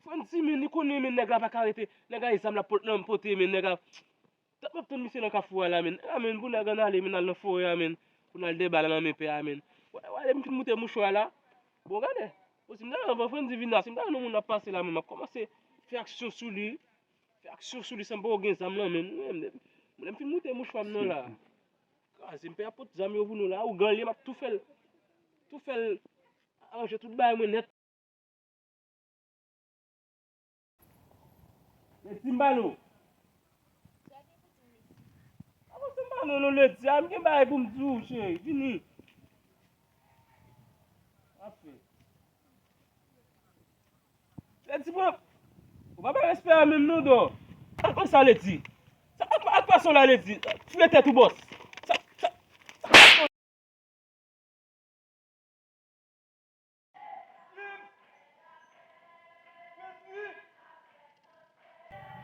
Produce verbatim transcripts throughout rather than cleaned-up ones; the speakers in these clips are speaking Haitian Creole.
Ann di, men, li konnen, men, nèg la pa ka rete. Nèg la, e zam l ap pot-, nan pote, men, nèg la. Tank m ap tann misye nan kafou a la, men. A, men, pou nèg ann ale, men, al nan forè a, men. Pou n al dèbale nan men pè a, men. Wè, wè, lè m fin moute mouchwa a la. Bon, gade. Bon, si m ta nan Frandy vin la, si m ta wè yon moun ap pase la, men, m ap kòmanse fè aksyon sou li. Fè aksyon sou li san m poko gen zam nan men m. Lè m fin moute mouchwa m nan la. Kraze m, pè a pot zam yo pou nou la. Ougan li, m ap tou fè l. Tou fè l. Aranje tout bagay mwen nèt. Ledi m ba nou. Avanse m ba nou, non, Ledi. A, m gen bagay pou m di w, cheri. Vini. Afe. Ledi, pran. Ou pa bay respè a menm non, dò. Ak sa, Ledi. Sa ak, ak fason la, Ledi. File tèt ou, bòs. Sa, sa, sa.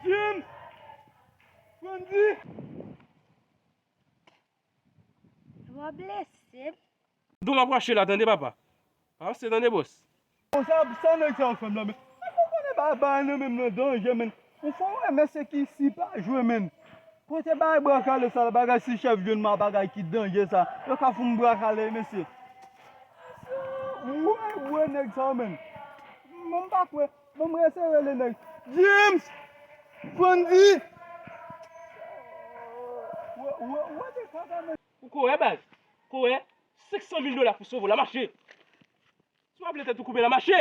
James! Wendy! Wa blese. Dou m ap rache la, tande, papa. Panse, tande, bòs. Bon, sa, sa nèg sa yo fè m la, men. Mwen pa konnen ba, ba nan menm nan danje, men. Ou fò wè, men se ki si pa jwe, men. Kote bagay bra kale sa, bagay si chèf jwenn mwen, bagay ki danje sa. Yo ka fout m bra kale, mesye. Wè, wè, nèg sa yo, men. Mwen pa kwè. Mwen rese rele nèg. James! Wendy! Wè, wè, wè, nèg sa, men. Ou kore, baz. Kore. Senk san mil dola pou sove w la, mache. Si w ap vle tèt ou koupe la, mache!